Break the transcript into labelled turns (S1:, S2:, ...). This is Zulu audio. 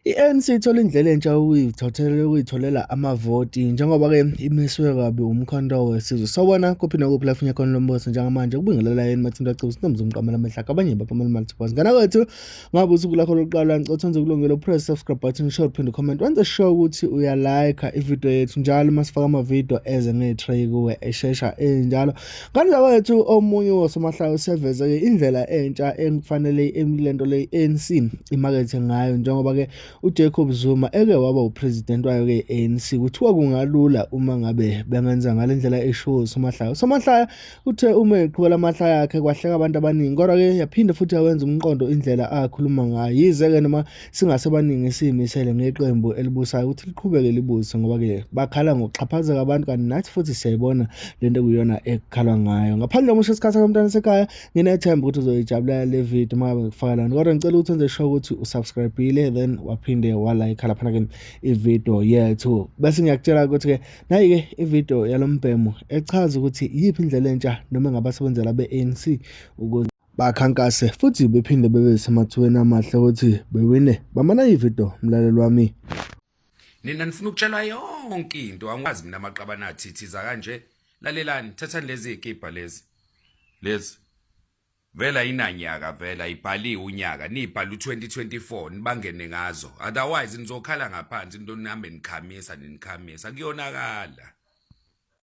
S1: I-ANC ithola indlela entsha yokuyitholela amavoti njengoba-ke imisiwe kabi uMkhonto weSizwe. Sawubona kuphi nakuphi la kufunye khona lombuso njengamanje kubingelela yini Mathinto Acebo sinomzi umqamela amehla abanye baqamela imali thiphozi. Ngana kwethu ngabe usuku lakho lokuqala ngicela wenze kulungile upress subscribe button share uphinde comment wenze sure ukuthi uyalike ivideo yethu njalo uma sifaka amavidiyo eze nge-tray kuwe eshesha enjalo. Ngane zakwethu omunye wosomahlaya useveze-ke indlela entsha ekufanele lento le i-ANC imakethe ngayo njengoba-ke uJacob Zuma eke waba upresident wayo-ke i-ANC kuthiwa kungalula uma ngabe bengenza ngale ndlela eshiwo usomahlaya. Usomahlaya uthe uma eqhubela amahlaya akhe kwahleka abantu abaningi kodwa-ke yaphinde futhi yawenza umqondo indlela akhuluma ngayo yize-ke noma singasebaningi siyimisele ngeqembu elibusayo ukuthi liqhubeke libuse ngoba-ke bakhala ngokuxhaphazeka abantu kanti nathi futhi siyayibona le nto kuyona ekukhalwa ngayo. Ngaphandle komusho isikhathi somntwana sekhaya nginethemba ukuthi uzoyijabulela le video uma ngabe ngikufaka lana kodwa ngicela ukuthi wenze sure ukuthi usubscribe-ile then waphinde walayikha laphana-ke ividiyo yethu bese ngiyakutshela ukuthi-ke nayi-ke ividiyo yalo mbhemu echaza ukuthi iyiphi indlela entsha noma engabasebenzela be-ANC ukuze bakhankase futhi bephinde bebe semathubeni amahle ukuthi bewine. Bamana ividiyo mlaleli wami.
S2: Nina nifuna ukutshelwa yonke into angikwazi mina amaqabane athithiza kanje lalelani thathani lezi zikibha lezi lezi vela inanyaka vela ibhaliwe unyaka nibhala u2024 nibangene ngazo otherwise nizokhala ngaphansi into nihambe nikhamisa ninikhamisa kuyonakala.